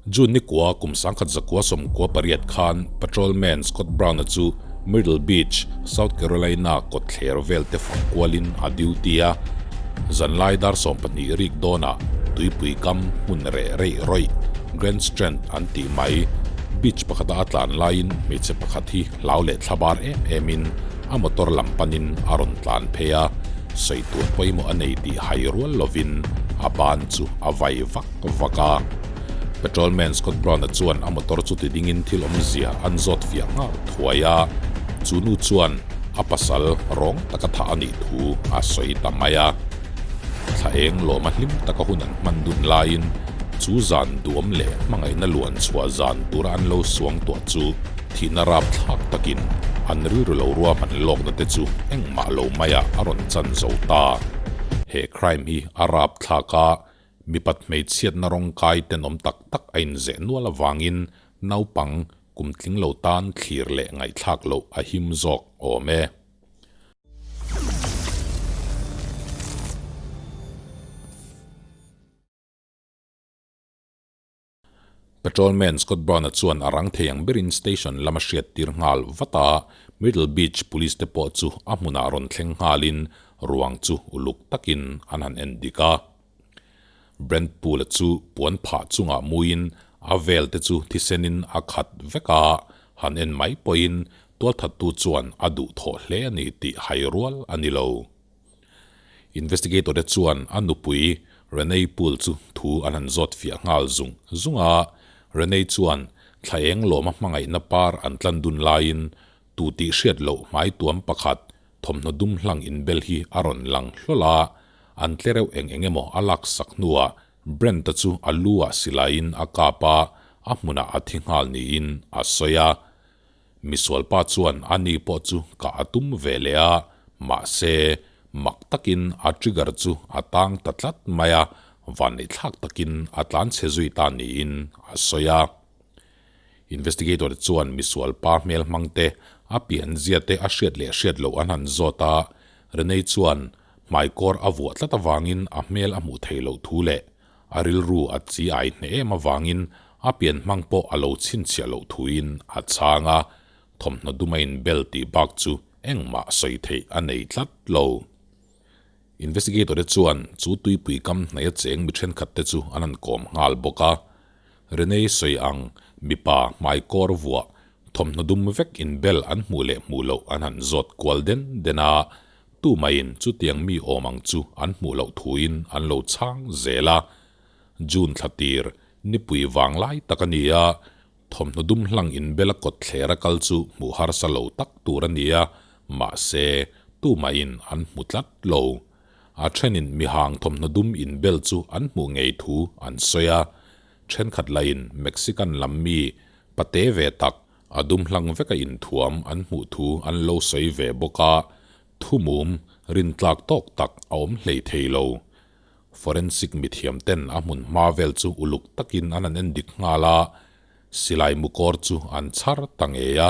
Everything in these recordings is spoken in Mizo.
June ni kua kum 1998 khan Patrolman Scott Brown-a chu Myrtle Beach, South Carolina kawtthler vel te fang kualin a duty a. Zanlai dar 12 rik dawnah tuipui kam hmun reh reih rawih, Grand Strand an tih mai, beach pakhata a tlan laiin hmeichhe pakhat hi hlau leh thlabar em emin a motor lam panin a rawn tlan phei a, sawi tur pawimawh a nei tih hai rual lovin a ban chu a vai vak vak a. Patrolman Scott Brown-a chuan a motor chu ti dingin thil awmzia an zawt fiah nghal thuai a, chu nu chuan a pasal rawng taka thah a nih thu a sawi ta mai a. Thla eng lawma hlim taka hun an hman dun laiin chu zan duam leh hmangaihna luan chhuah zan tura an lo suang tuah chu thihna rapthlak takin an rilru lo ruahman lawkna te chu engmah lo maiah a rawn chan zo ta. He crime hi a rapthlak a, Mipat hmeichhiatna rawngkai tenawm tak tak a inzeh nual avangin naupang kum tling lo tan thlir leh ngaihthlak loh a him zawk awm e. Patrolman Scott Brown-a chuan a rang thei ang berin station lama hriat tir nghal vat a, Myrtle Beach Police te pawh chu a hmunah rawn thleng nghalin ruang chu uluk takin an han en dik a. Brent Poole-a chu puan phah chungah muiin a vel te chu thisenin a khat vek a, han en mai pawhin tualthattu chuan a duhthawh hle a ni tih hai rual a ni lo. Investigator te chuan a nupui Renee Poole chu thu an han zawt fiah nghal zung zung a, Renee chuan thla eng lawma hmangaihna par an tlan dun laiin tu tih hriat loh hmai tuam pakhat thawmhnaw dum hlang inbel hi a rawn lang hlawl a, an tle reuh eng eng emaw a lak sak hnuah Brent-a chu a lu ah silaiin a kap a, a hmunah a thi nghal niin a sawi a. Misualpa chuan a ni pawh chu kah a tum ve leh a, mahse, mak takin a trigger chu a tang ta tlat mai a, vanneihthlak takin a tlan chhe zui ta niin a sawi a. Investigator chuan misualpa hmel hmang te, a pianzia te a hriat leh hriat loh an han zawt a, Renee chuan hmaikawr a vuah tlat avangin a hmel a hmuh theih loh thu leh A rilru a chi ai hneh em avangin a pian hmang pawh a lo chhinchhiah loh thuin a chhang a, thawmhnaw dum a inbel tih bak chu engmah sawi theih a nei tlat lo. Investigator te chuan chu tuipui kam hnaih a cheng mi thenkhat te chu an han kawm nghal bawk a. Renee sawi ang mipa hmaikawr vuah thawmhnaw dum vek inbel an hmuh leh hmuh loh an han zawt kual den den a, Tumaiin chutiang mi awm ang chu an hmuh loh thuin an lo chhang zel a. June thla tir, nipui vang lai tak a ni a, thawmhnaw dum hlang inbel a kawt thler a kal chu hmuh harsa lo tak tur a ni a, mahse, tumaiin an hmu tlat lo. A thenin mihang thawmhnaw dum inbel chu an hmuh ngei thu an sawi a, thenkhat lahin Mexican lam mi pate ve tak, A dum hlang veka inthuam an hmuh thu an lo sawi ve bawk a, thumum rintlak tawk tak a awm hlei thei lo. Forensic mithiam ten a hmun hma vel chu uluk takin an han en dik nghal a, silai mukawr chu an chhar ta ngei a,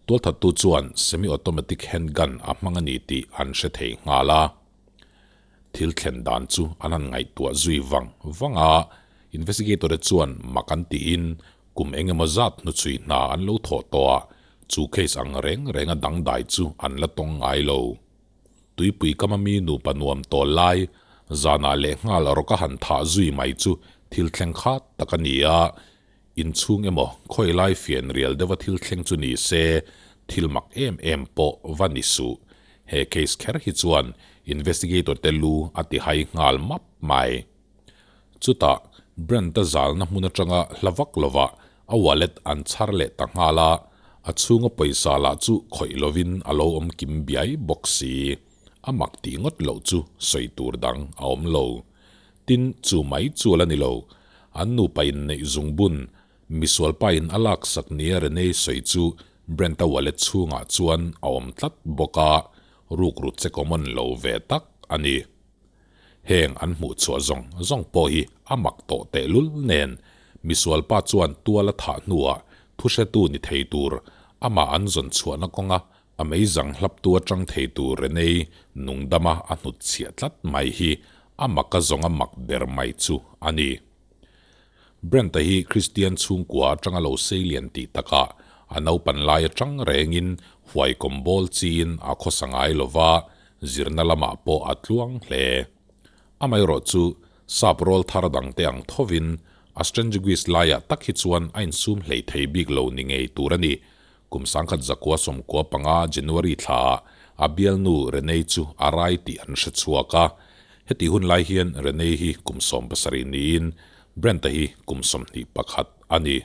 tualthattu chuan semi-automatic handgun a hmang a ni tih an hre thei nghal a. Thil thlen dan chu an han ngaihtuah zui vang vang a, investigator-te chuan mak an tiin Kum eng emaw zat hnuchhui hna an lo thawh tawh a, chu case ang reng reng a dangdai chu an la tawng ngai lo. Tuipui kama mi nupa nuam tawl lai, zanah leh nghal rawka han thah zui mai chu thil thleng khat tak a ni a, inchhung emaw khawi lai fian rial deuha thil thleng chu ni se, thil mak em em pawh va ni suh. He case kher hi chuan investigator te lu a ti hai nghal map mai. Chutah, Brent-a zalna hmun atanga hla vak lovah a wallet an chhar leh ta nghal a, a chhunga pawisa lah chu khawih lovin a lo awm kim biai bawk si. A mak tih ngawt loh chu sawi tur dang a awm lo. Tin, chu mai chu a la ni lo. An nupa inneih zungbun, misualpain a laksak nia Renee sawi chu Brent-a wallet chhungah chuan a awm tlat bawk a, rukru che common lo ve tak a ni. Heng an hmuh chhuah zawng zawng pawh hi a mak tawh tehlul nen misualpa chuan tual a thah hnuah thuhretu ni thei tur amah an zawn chhuahna kawnga a meizang hlaptu atang thei tur Renee nungdama a hnut chhiah tlat mai hi a maka zawnga mak ber mai chu a ni. Brent-a hi Kristian chhungkua atanga lo seilian tih takah a naupan lai atang rengin huaikawm bawl chiin a khawsa ngai lova, zirna lamah pawh a tluang hle. Amaherawh chu sap rawl thar dangte ang thovin a Strangeguis laiah tak hi chuan a insum hlei thei bik lo ni ngei tur a ni. Kum 1995 January thlaah a bialnu Renee chu a rai tih an hre chhuak a. Heti hun lai hian Renee hi kum 70 niin Brent-a hi kum 21 a ni.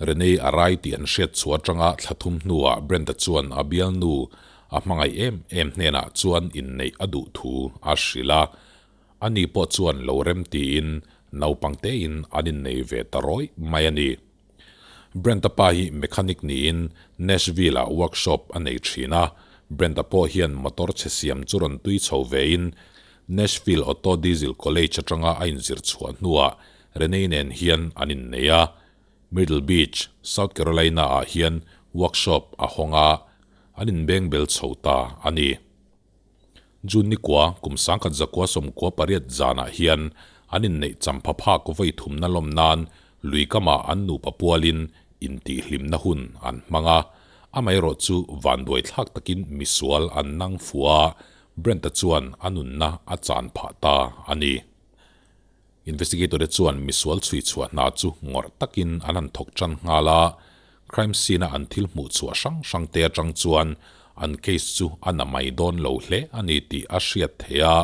Renee a rai tih an hriat chhuah atanga thla thum hnuah Brent-a chuan a bialnu a hmangaih em em hnenah chuan inneih a duh thu a hrilh a. Ani pawh chuan lo rem tiin naupang tein an innei ve ta rawih mai a ni. Brent-a pa hi mechanic niin Nashville-ah workshop a nei thin a. Brent-a pawh hian motor chhe siam chu rawn tui chho vein Nashville Auto Diesel College atanga a inzir chhuah hnuah Renee nen hian an innei a. Myrtle Beach, South Carolina-ah hian workshop a hawng a, an inbeng bel chho ta a ni. June nikua, kum 1998 zanah hian an inneih champha phak vawi thumna lawm nan lui kamah an nupa pualin intihhlimna hun an hmang a. Amaherawh chu vanduai thlak takin misual an nang fu a, Brent-a chuan a nunna a chan phah ta a ni. Investigator te chuan misual chhui chhuah hna chu ngawrh takin an han thawk tan nghal a, crime scene a an thil hmuh chhuah hrang hrang te atang chuan an case chu a na mai dawn lo hle a ni tih a hriat theih a,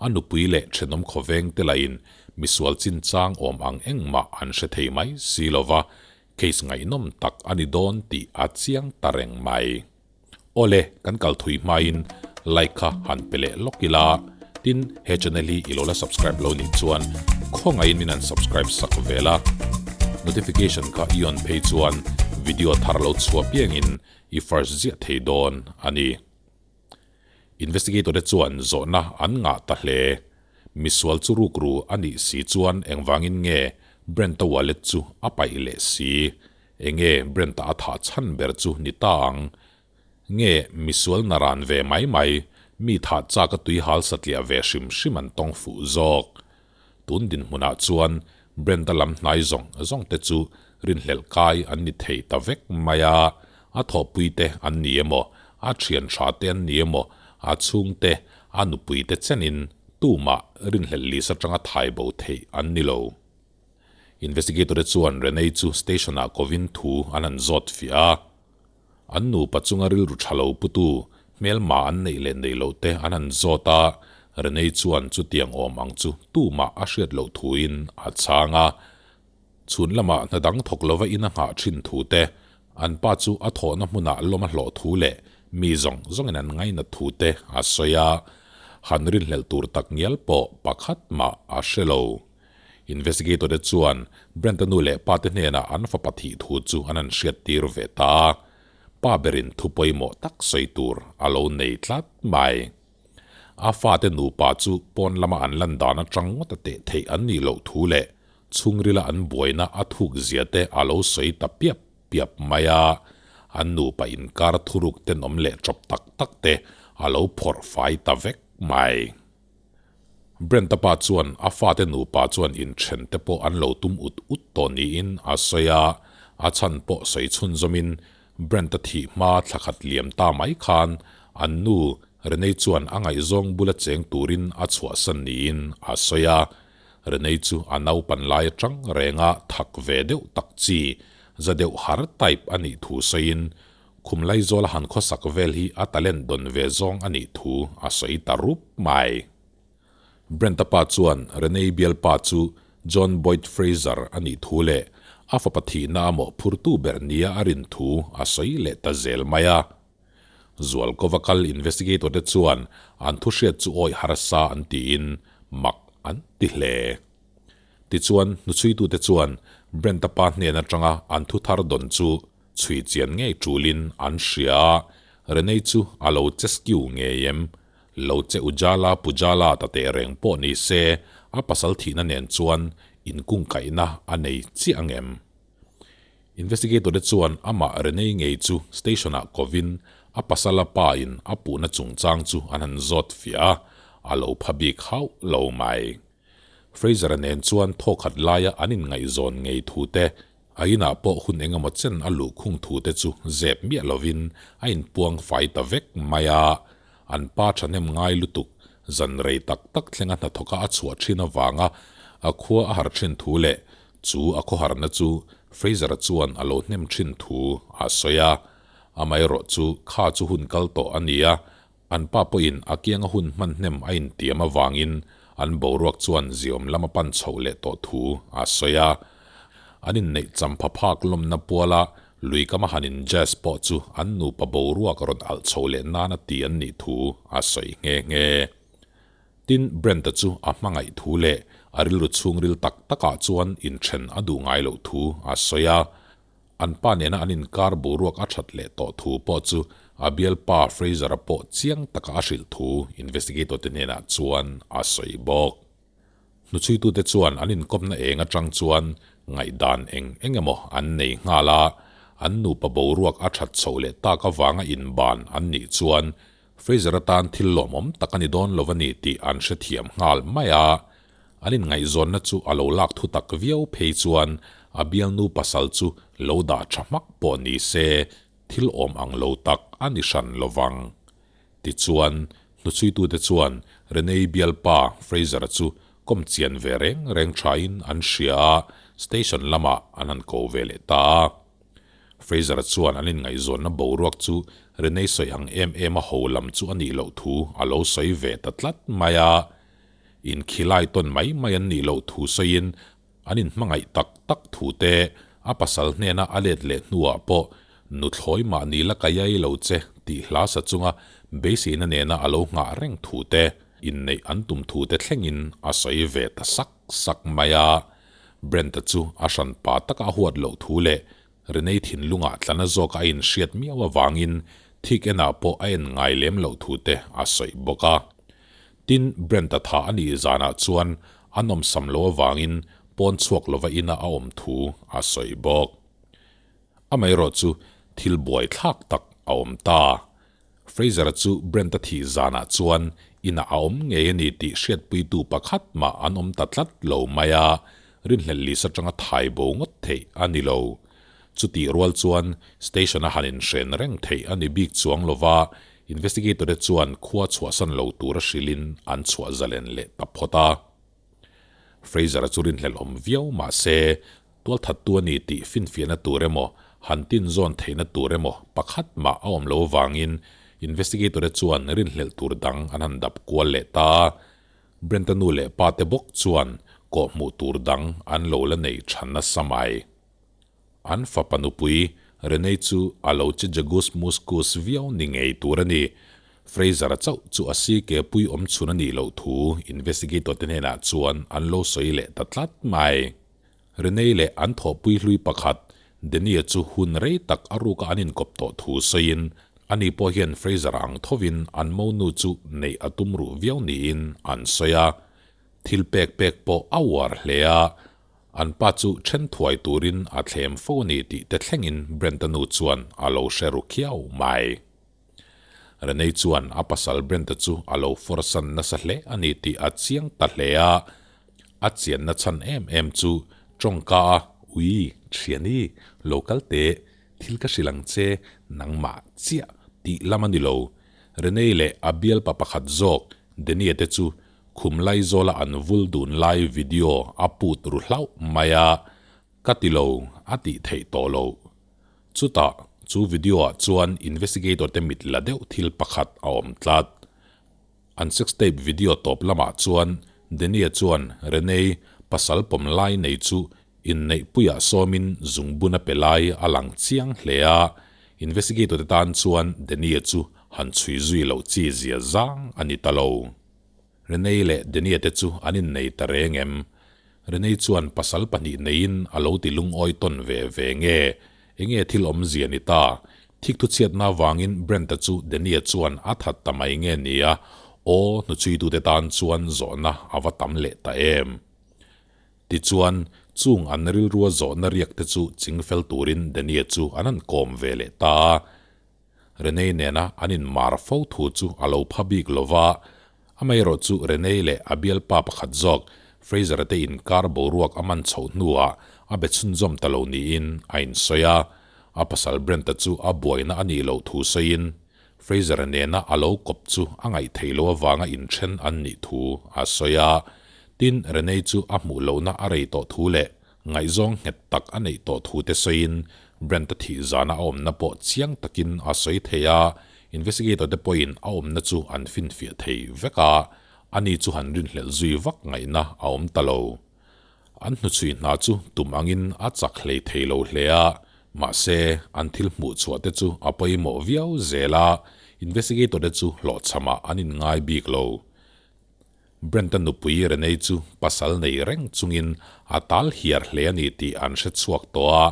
a nupui leh thenawm khawveng te lahin misual chinchang awm ang engmah an hre thei mai si lova, case ngaihnawm tak a ni dawn tih a chiang ta reng mai. Awle, kan kal thui hmain like kha han pe leh lawk ila, tin he channel hi i lo la subscribe lo nih chuan khawngaihin min han subscribe sak vel a, notification kha i on phei chuan video thar lo chhuah piangin i first ziah thei dawn a ni. Investigator te chuan zawhna an ngah ta hle. Misual chu rukru a nih si chuan engvangin nge Brent-a wallet chu a paih leh si? Enge Brent-a a thah chhan ber chu ni ta ang? Nge misual naran ve mai mai, mi thah chak a tui hal satliah ve hrim hrim an tawng fuh zawk? Tun dinhmunah chuan Brent-a lam hnai zawng zawng te chu rinhlelh kai an ni thei ta vek mai a, a thawhpui te an ni emaw, a thian tha te an ni emaw, a chhung te, a nupui te chenin tumah rinhlelh list atanga thai bo theih an ni lo. Investigator te chuan Renee chu station ah kovin thu an han zawt fiah a. An nupa chunga rilru tha lo putu hmelma an neih leh neih loh te an han zawt a, Renee chuan chutiang awm ang chu tumah a hriat loh thuin a chhang a. Chhun lamah hna dang thawk lova in a nghah thin thu te, an pa chu a thawhna hmunah lawm a hlawh thu leh mi zawng zawngin an ngainat thu te a sawi a. Han rinhlelh tur tak ngial pawh pakhat mah a hre lo. Investigator te chuan Brent-a nu leh pa te hnenah an fapa thih thu chu an han hriattir ve ta a, pa berin thu pawimawh tak sawi tur a lo nei tlat mai. A fate nupa chu pawn lama an lan dan atang ngawt a teh theih an nih loh thu leh chhungrila an buaina a thuk zia te a lo sawi ta piap piap mai a, an nupa inkar thuruk tenawm leh chawp tak tak te a lo phawrh fai ta vek mai. Brent-a pa chuan a fate nupa chuan inthen te pawh an lo tum ut ut tawh niin a sawi a, a chhan pawh sawi chhunzawmin Brent-a thih hma thla khat liam ta mai khan an nu Renee chuan a ngaihzawng bula cheng turin a chhuahsan niin a sawi a. Renee chu a naupan lai atang renga thak ve deuh tak chi, za deuh har type a nih thu sawiin Khum Laizawl a han khawsak vel hi a talent dawn ve zawng a nih thu a sawi ta rup mai. Brent-a pa chuan Renee bialpa chu John Boyd Fraser a nih thu leh a fapa thihna a mawhphurtu ber nia a rin thu a sawi leh ta zel mai a. Zualkova kal investigator te chuan an thu hriat chu awih harsa an tiin mak an ti hle. Tichuan hnuchhuitute chuan Brent-a pa hnen atanga an thu thar dawn chu Chhui chian ngei tulin an hria a, Renee chu a lo che skiu ngei em? Lo che Ujala Pujala ta teh reng pawh ni se, a pasal thihna nen chuan inkungkaihna a nei chiah ang em? Investigator te chuan amah Renee ngei chu station-ah kovin a pasala pa in a puhna chungchang chu an han zawt fiah a, a lo pha bik hauh lo mai. Fraser-a nen chuan thawkhat laia an inngaihzawn ngei thu te, a inah pawh hun engemaw chen a luh khung thu te chu zep miah lovin a inpuang fai ta vek mai a. An pa thahnem ngai lutuk, zan rei tak tak thlenga hnathawka a chhuah thin avanga a khua a har thin thu leh chu a khawharna chu Fraser-a chuan a lo hnem thin thu a sawi a. Amaherawh chu kha chu hun kal tawh a ni a, An pa pawhin a kianga hun hman hnem a intiam avangin an boruak chuan ziawm lam a pan chhoh leh tawh thu a sawi a. An inneih champha phak lawmna puala lui kama han in jazz pawh chu an nupa boruak rawn alh chhoh leh nana ti an nih thu a sawi nghe nghe. Tin, Brent-a chu a hmangaih thu leh a rilru chhungril tak takah chuan inthen a duh ngai loh thu a sawi a. An pa nena an inkar boruak a that leh tawh thu pawh chu a bialpa Fraser-a pawh chiang taka a hrilh thu investigator te hnenah chuan a sawi bawk. Hnuchhuitute chuan an inkawpna eng atang chuan ngaihdan eng eng emaw an nei nghal a, an nupa boruak a that chhoh leh tak avanga inban an nih chuan Fraser-a tan thil lawmawm tak a ni dawn lo a ni tih an hrethiam nghal mai a. An inngaihzawnna chu a lo lak thu tak viau phei chuan a bialnu pasal chu lo dah tha hmak pawh ni se thil awm ang lo tak a ni hran lo vang. Tichuan, hnuchhuitute chuan Renee bialpa Fraser-a chu kawm chian ve reng reng thain an hria a, station lamah an han ko ve leh ta a. Fraser-a chuan an inngaihzawnna boruak chu Renee sawi ang em em a ho lam chu a nih loh thu a lo sawi ve ta tlat mai a. Inkhilai tawn mai mai an nih loh thu sawiin an inhmangaih tak tak thu te a pasal hnena a let leh hnuah pawh nuthlawi mahni la kaiai lo che tih hla sa chunga beiseina nena a lo nghah reng thu te inneih an tum thu te thlengin a sawi ve ta sak sak mai a. Brent-a chu a hranpa taka a huat loh thu leh Renee thinlungah tlana zawk a inhriat miau avangin thik enah pawh a en ngai lem loh thu te a sawi bawk a. Tin, Brent-a tha a nih zanah chuan a nawmsam lo avangin pawn chhuak lova ina a awm thu a sawi bawk. Amaherawh chu thil buaithlak tak a awm ta. Fraser-a chu Brent-a thih zanah chuan inah a awm ngei a ni tih hriatpuitu pakhat mah an awm ta tlat lo mai a, rinhlelh list atanga thai bo ngawt theih a ni lo. Chutih rual chuan station-a han inhren reng theih a ni bik chuang lova, investigator-te chuan khua chhuahsan lo tura hrilhin an chhuah zalen leh ta phawt a. Fraser-a chu rinhlelh awm viau mah se, tualthattu a ni tih finfiahna tur emaw, han tinzawn theihna tur emaw pakhat mah a awm lo avangin investigator-te chuan rinhlelh tur dang an han dap kual leh ta a. Brent-a nu leh pa te bawk chuan kawhhmuh tur dang an lo la nei tha nasa mai. An fapa nupui Renee chu a lo che jagus muskus viau ni ngei tur a ni. Fraser-a chauh chu a si ke pui awm chhun a nih loh thu investigator te hnenah chuan an lo sawi leh ta tlat mai. Renee leh an thawhpui hlui pakhat Danny-a chu hun rei tak a ruka an inkawp tawh thu sawiin ani pawh hian Fraser-a ang thovin an monu chu neih a tum ruh viau niin an sawi a. Thil pek pek pawh a uar hle a, An pa chu then thuai turin a thlem fo a ni tih te thlengin Brent-a nu chuan a lo hre ru khiau mai. Renee chuan a pasal Brent-a chu a lo forsan nasa hle a ni tih a chiang ta hle a, a chianna chhan em em chu tawngka a, Ui, thiani, lo kal teh, thil ka hrilh ang che, nangmah chiah tih lam a ni lo. Renee leh a bialpa pakhat zawk Denie te chu Khum Laizawla an vul dun lai video a put ru hlauh mai a, ka ti lo, a tih theih tawh loh. Chutah, chu video ah chuan investigator te mit la deuh thil pakhat a awm tlat. An sex tape video tawp lamah chuan Denie chuan Renee pasal pawm lai nei chu inneihpuiah sawmin zungbun a pe lai a lang chiang hle a, investigator te tan chuan Denie chu han chhui zui loh chi zia zang a ni ta lo. Renee leh Denie te chu an innei ta reng em? Renee chuan pasal pahnih neiin a lo ti lungawi tawn ve ve nge? Enge thil awmzia ni ta? Thikthu chhiatna avangin Brent-a chu Denie chuan a that ta mai nge nia? Aw, hnuchhuitute tan chuan zawhna a va tam leh ta em? Tichuan, chung an rilrua zawhna riak te chu chingfel turin Denie chu an han kawm ve leh ta a. Renee nena an inmar fo thu chu a lo pha bik lo va, amaherawh chu Renee leh a bialpa pakhat zawk Fraser-a te inkar boruak a man chhoh hnuah a be chhunzawm ta lo niin a insawi a. A pasal Brent-a chu a buaina a nih loh thu sawiin Fraser-a nena a lo kawp chu a ngaih theih loh avanga inthen an nih thu a sawi a. Tin, Renee chu a hmuh lohna a rei tawh thu leh ngaihzawng nghet tak a neih tawh thu te sawiin Brent-a thih zana a awmna pawh chiang takin a sawi thei a, investigator te pawhin a awmna chu an finfiah thei vek a, ani chu han rinhlelh zui vak ngaihna a awm ta lo. An hnuchhui hna chu tum angin a chak hlei thei lo hle a, mahse an thil hmuh chhuah te chu a pawimawh viau zel a, investigator te chu hlawhchhamah an inngai bik lo. Brent-a nupui Renee chu pasal nei reng chungin a tal hiar hle a ni tih an hre chhuak tawh a,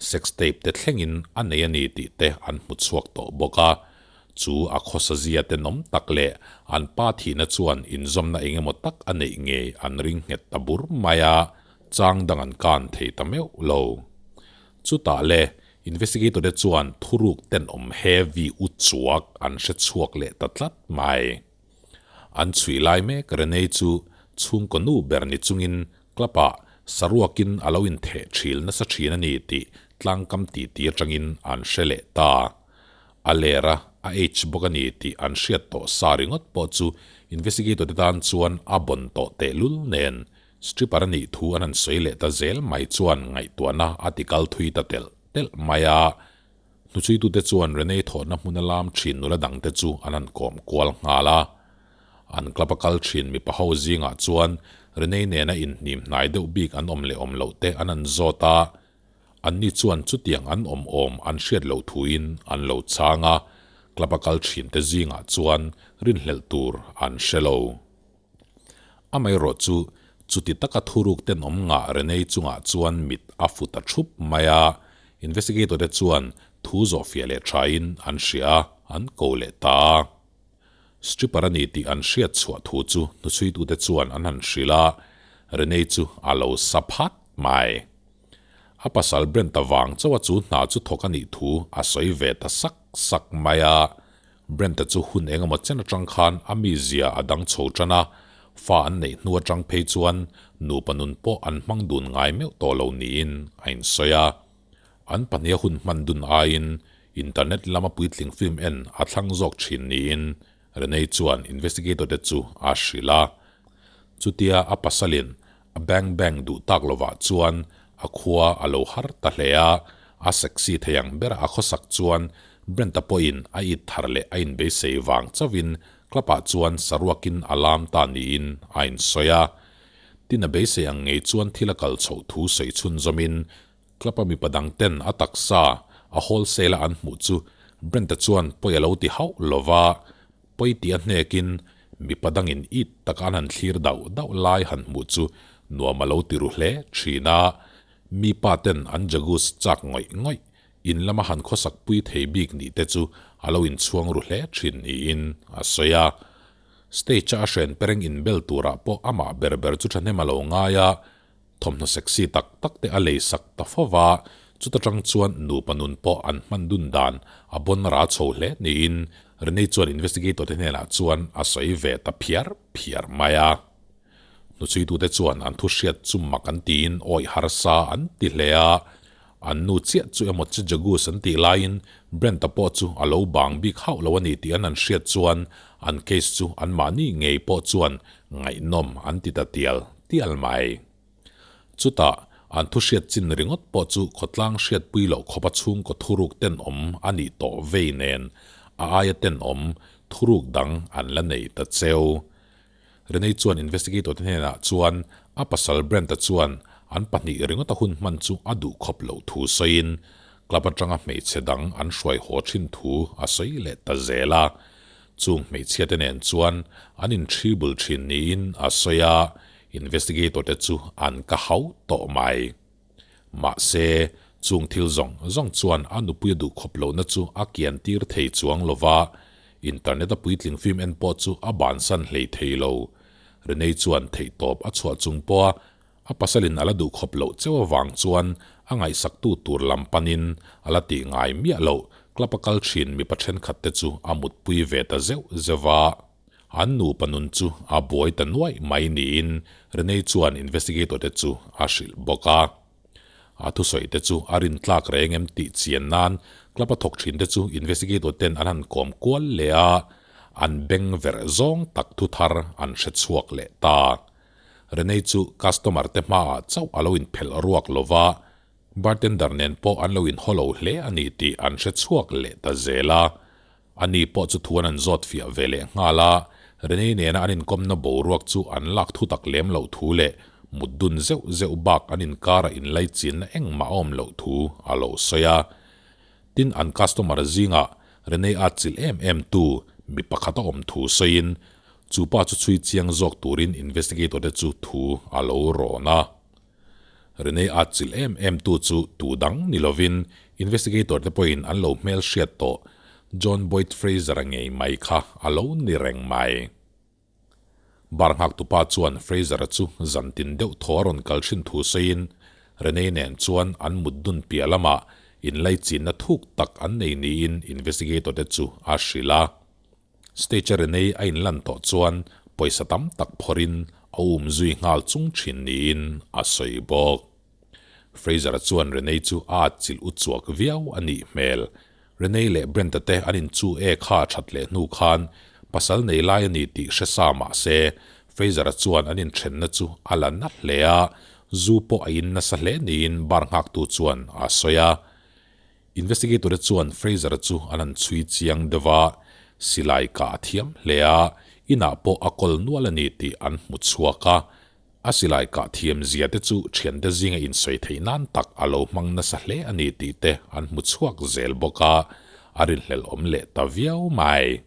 sex tape te thlengin a nei a ni tih te an hmu chhuak tawh bawk a. Chu a khawsa zia tenawm tak leh an pa thihna chuan inzawmna eng emaw tak a neih ngei an ring nghet ta bur mai a, chang dang an kan thei ta meuh lo. Chutah le, investigator te chuan thuruk tenawm heavy u chuak an hre chhuak leh ta tlat mai. An chhui lai mek Renee chu chhungkaw nu ber ni chungin club ah saruakin a lo intheh thil nasa thin a ni tih tlangkam titi atangin an hre leh ta. A ler a, a age bawk a ni tih an hriat tawh sa ringawt pawh chu investigator te tan chuan a bawn tawh tehlul nen stripper a nih thu an han sawi leh ta zel mai chuan ngaihtuahna a ti kal thui ta telh telh mai a. Hnuchuitute chuan Renee thawhna hmuna lam thin nula dangte chu an han kawm kual nghal a. An club a kal thin mipa ho zingah chuan Renee nena inhnim hnai deuh bik an awm leh awm loh te an han zawt a. Anni chuan chutiang an awm awm an hriat loh thuin an lo chhang a, club a kal thinte zingah chuan rinhlelh tur an hre lo. Amaherawh chu, chuti taka thuruk tenawm ngah Renee chungah chuan mit a fu ta thup mai a, investigator te chuan thu zawhfiah leh thain an hria a, an ko leh ta a. Stripper a ni tih an hriat chhuah thu chu hnuchhuitute chuan an han hrilh a, Renee chu a lo sa phat mai. A pasal Brent-a vang chauha chu hna chu thawk a nih thu a sawi ve ta sak sak mai a. Brent-a chu hun eng emaw chen atang khan a mizia a dang chho tan a, fa an neih hnu atang phei chuan nupa nun pawh an hmang dun ngai meuh tawh lo niin a insawi a. An pahniha hun hman dun aiin internet lama puitling film en a thlang zawk thin niin Renee chuan investigator te chu a hrilh a. Chutia a pasalin a bang bang duh tak lovah chuan a khua a lo har ta hle a, a sexy thei ang bera a khawsak chuan Brent-a pawhin a it thar leh a inbeisei vang chauhin club-ah chuan saruakin a lam ta niin a insawi a. Tin a beisei ang ngei chuan thil a kal chhoh thu sawi chhunzawmin Club-a mipa dang ten a taksa a wholesale a an hmuh chu Brent-a chuan pawi a lo ti hauh lo va, pawi tih a hnekin mipa dangin it taka an han thlir dauh dauh lai han hmuh chu nuam a lo ti ru hle thin a. Mipa ten an jagus chak ngawih ngawih in lama han khawsak pui thei bik nih te chu a lo inchhuang ru hle thin niin a sawi a. Stage-a a hren pereng inbel turah pawh amah ber ber chu thahnem a lo ngai a, Thawmhnaw sexy tak tak te a lei sak ta fo va, chuta tang chuan nupa nun pawh an hman dun dan a bawn ra chho hle niin Renee chuan investigator te hnenah chuan a sawi ve ta phiar phiar mai a. Hnuchhuitute chuan an thu hriat chu mak an tiin awih harsa an ti hle a, an nu chiah chu emaw che Jagus an tih laiin Brent-a pawh chu a lo bang bik hauh lo a ni tih an han hriat chuan an case chu anmahni ngei pawh chuan ngaihnawm an ti ta tial tial mai. Chutah, an thu hriat chin ringawt pawh chu khawtlang hriatpui loh khawpa chhungkaw thuruk tenawm a nih tawh vei nen a aia tenawm thuruk dang an la nei ta cheu. Renee chuan investigator te hnenah chuan a pasal Brent-a chuan an pahnih ringawta hun hman chu a duh khawp loh thu sawiin club atanga hmeichhe dang an hruai haw thin thu a sawi leh ta zel a. Chung hmeichhia te nen chuan an inṭhibul ṭhin niin a sawi a, investigator te chu an ka hau tawh mai. Mahse, chung thil zawng zawng chuan a nupui a duh khawp lohna chu a kian tir thei chuang lo va, internet a puitling film en pawh chu a bansan hlei thei lo. Renee chuan theihtawp a chhuah chung pawha A pasalin a la duh khawp loh cheu avang chuan a ngaihsaktu tur lam panin a la tih ngai miah loh club a kal thin mipa thenkhat te chu a mutpui ve ta zeuh zeuh a. An nupa nun chu a buai ta nuaih mai niin Renee chuan investigator te chu a hrilh bawk a. A thusawi te chu a rintlak reng em tih chian nan club a thawk thin te chu investigator ten an han kawm kual leh a, an beng verh zawng tak thu thar an hre chhuak leh ta. Renee chu customer te hmaah chauh a lo inphelh ruak lo va, bartender nen pawh an lo inhaw lo hle a ni tih an hre chhuak leh ta zel a. Ani pawh chu thu an an zawt fiah ve leh nghal a, Renee nena an inkawmna boruak chu an lak thu tak lem loh thu leh mut dun zeuh zeuh bak an inkarah inlaichinna engmah a awm loh thu a lo sawi a. Tin, an customer zingah Renee a chilh em em tu mi pakhat a awm thu sawiin chu pa chu chhui chiang zawk turin investigator te chu thu a lo rawn a. Renee a chilh em em tu chu tu dang ni lovin investigator te pawhin an lo hmel hriat tawh John Boyd Fraser-a ngei mai kha a lo ni reng mai. Bar nghaktupa chuan Fraser-a chu zantin deuh thaw a rawn kal thin thu sawiin Renee nen chuan an mut dun piah lamah inlaichinna thuk tak an nei niin investigator te chu a hrilh a. Stage-a Renee a inlan tawh chuan pawisa tam tak phawrhin a um zui nghal chung thin niin a sawi bawk. Fraser-a chuan Renee chu a atchilh u chuak viau a nih hmel. Renee leh Brent-a te an inchu e kha a that leh hnu khan pasal nei lai a ni tih hre sa mah se, Fraser-a chuan an inthenna chu a la na hle a, zu pawh a in nasa hle niin bar nghaktu chuan a sawi a. Investigator-te chuan Fraser-a chu an han chhui chiang deuh a, silai kah a thiam hle a, inah pawh a kawl nual a ni tih an hmu chhuak a. A silai kah thiam zia te chu thiante zinga insawi theih nan tak a lo hmang nasa hle a ni tih te an hmu chhuak zel bawk a, a rinhlelh awm leh ta viau mai.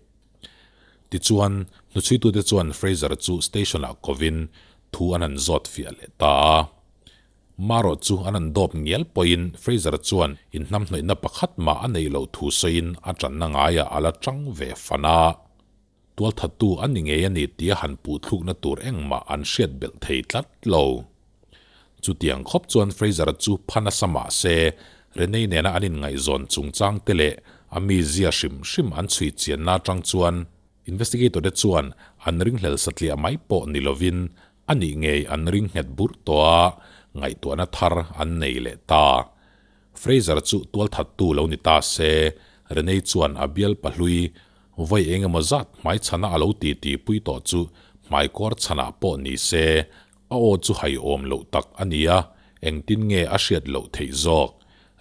Tichuan, hnuchhuitute chuan Fraser-a chu station-ah kovin thu an han zawt fiah leh ta a. Marawh chu an han dawp ngial pawhin Fraser chuan inhnamhnawihna pakhat mah a neih loh thu sawiin a tanna ngaiah a la tang ve fan a. Tualthattu a ni ngei a ni tia han puhthlukna tur engmah an hriat belh thei tlat lo. Chutiang khawp chuan Fraser chu pha nasa mah se, Renee nena an inngaihzawn chungchang te leh a mizia hrim hrim an chhui chianna atang chuan Investigator te chuan an ringhlel satliah mai pawh ni lovin a nih ngei an ring nghet burh tawh a, ngaihtuahna thar an nei leh ta. Fraser chu tualthattu lo ni ta se, Renee chuan a bial pahlui vawi eng emaw zat hmaichhana a lo titi pui tawh chu hmaikawr chhanah pawh ni se, a aw chu haiawm loh tak a ni a, engtin nge a hriat loh theih zawk?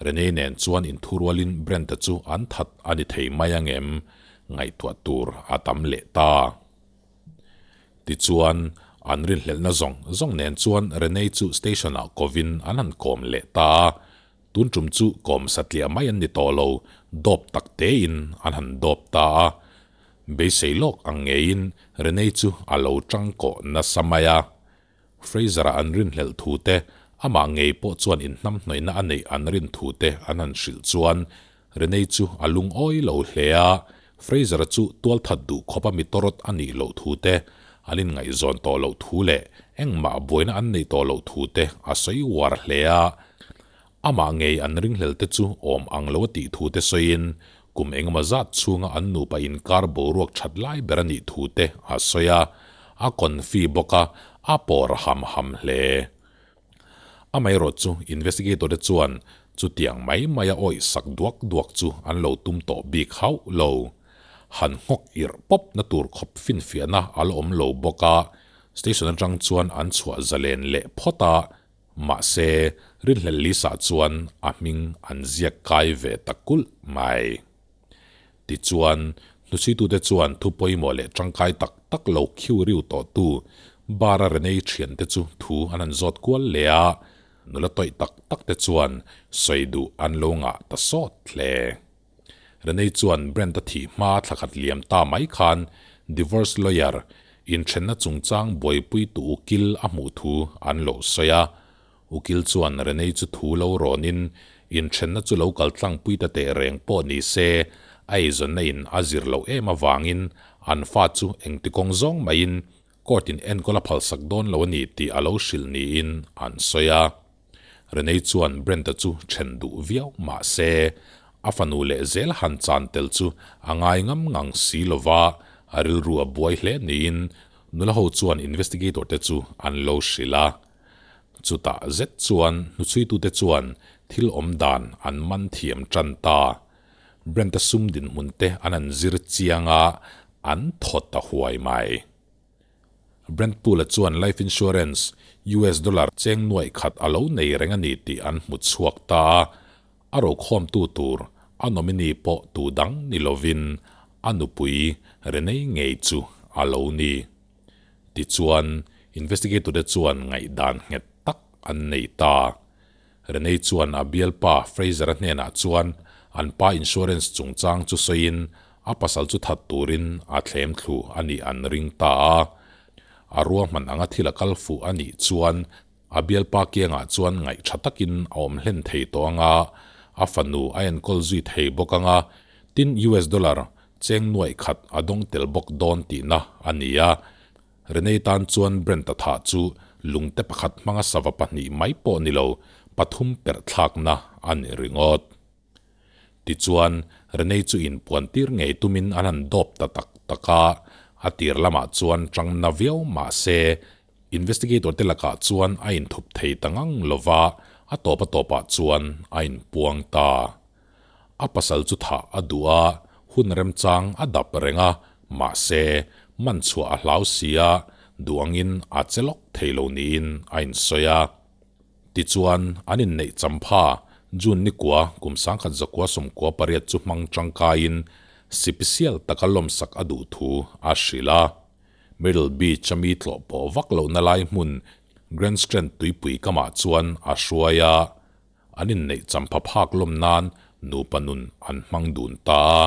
Renee nen chuan inthurualin Brent-a chu an that a ni thei mai angem? Ngaihtuah tur a tam leh ta. Tichuan, an rinhlelhna zawng zawng nen chuan Renee chu station-ah kovin an han kawm leh ta a. Tun tum chu kawm satliah mai an ni tawh lo, dawp tak tein an han dawp ta a. Beisei lawk ang ngeiin Renee chu a lo tangkawh nasa mai a. Fraser-a an rinhlelh thu te, amah ngei pawh chuan inhnamhnawihna a neih an rin thu te an han hrilh chuan Renee chu a lungawi lo hle a, Fraser-a chu tualthat duh khawpa mi tawrawt a nih loh thu te, an inngaihzawn tawh loh thu leh engmah buaina an neih tawh loh thu te a sawi uar hle a. Amah ngei an ringhlel te chu awm ang lo a tih thu te sawiin kum engemaw zat chhunga an nupa inkar boruak that lai ber a nih thu te a sawi a, a confi bawk a, a pawr ham ham hle. Amaherawh chu investigator te chuan chutiang mai maia awih sak duak duak chu an lo tum tawh bik hauh lo. Han nghawk irh pawp na tur khawp finfiahna a la awm lo bawk a, station atang chuan an chhuah zalen leh phawt a, Mahse, rinhlelh Lisa chuan a hming an ziak kai ve ta kulh mai. Tichuan, hnuchhuitute chuan thu pawimawh leh tangkai tak tak lo khiu riu tawhtu bar-a Renee thiante chu thu an han zawt kual leh a, nula tawih tak tak te chuan sawi duh an lo ngah ta sawt hle. Renee chuan Brent-a thih hma thlakhat liam ta mai khan divorce lawyer inthenna chungchang buaipuitu ukil a hmuh thu an lo sawi a. Ukil chuan Renee chu thu lo rawnin inthenna chu lo kal tlangpui ta teh reng pawh ni se, a eizawnna in a zir loh em avangin an fa chu engti kawng zawng maiin court in enkawl a phalsak dawn lo a ni tih a lo hrilh niin an sawi a. Renee chuan Brent-a chu then duh viau mah se, a fanu leh zel han chan tel chu a ngai ngam ngang si lo va, A rilru a buai hle niin nula ho chuan investigator te chu an lo hrilh a. Chutah zet chuan hnuchhuitute chuan thil awm dan an man thiam tan ta. Brent-a sum dinhmun te an han zir chiang a, an thaw ta huai mai. Brent Pool-a chuan life insurance US dollar cheng nuaih khat a lo nei reng a ni tih an hmu chhuak ta a, a rokhawmtu tur a nominee pawh tu dang ni lovin a nupui Renee ngei chu a lo ni. Tichuan, investigator-te chuan ngaihdan nghet tak an nei ta. Renee chuan a bialpa Fraser-a hnenah chuan an pa insurance chungchang chu sawiin a pasal chu that turin a thlem thlu a nih an ring ta a. A ruahman anga thil a kal fuh a nih chuan a bialpa kiangah chuan ngaih tha takin a awm hlen thei tawh ang a, a fanu a enkawl zui thei bawk ang a, tin US dollar cheng nuaih khat a dawng tel bawk dawn tihna a ni a. Renee tan chuan Brent-a thah chu lungte pakhat hmanga sava pahnih mai pawh ni lo, pathum perh thlakna a ni ringawt. Tichuan, Renee chu inpuan tir ngei tumin an han dawp ta tak tak a, a tir lamah chuan chang na viau mah se, investigator te lakah chuan a inthup thei ta ngang lo va, a tawp a tawpah chuan a inpuang ta. A pasal chu thah a duh a, hun remchang a dap reng a, mahse, man chhuah a hlau si a, duh angin a che lawk thei lo niin a insawi a. Tichuan, an inneih champha, June nikua kum sangkhat zakua 98 chu hmang tangkaiin sipisial taka lawmsak a duh thu a hrilh a. Myrtle Beach a mi tlawh pawh vak lohna lai hmun Grand Strand tuipui kamah chuan a hruai a. An inneih champha phak lawm nan nupa nun an hmang dun ta a,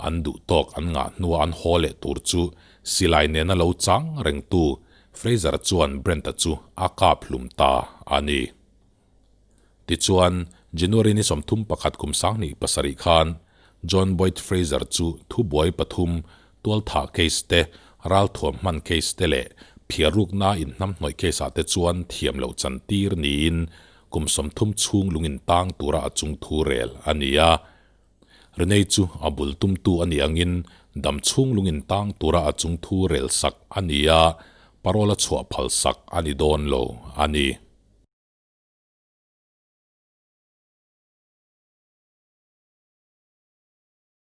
an duh tawk an ngah hnua an haw leh tur chu silai nena lo chang rengtu Fraser chuan Brent-a chu a kap hlum ta a ni. Tichuan, January ni 31 kum 2007 khan John Boyd Fraser chu thubuai pathum tualthah case te, ralthuam hman case te leh phiarrukna inhnamhnawih case ah te chuan thiam loh chantir niin kum 30 chhung lungin tang tura a chung thu rel a ni a. Renee chu a bul tumtu a nih angin dam chhung lungin tang tura a chung thu rel sak a ni a, parole a chhuah phal sak a ni dawn lo a ni.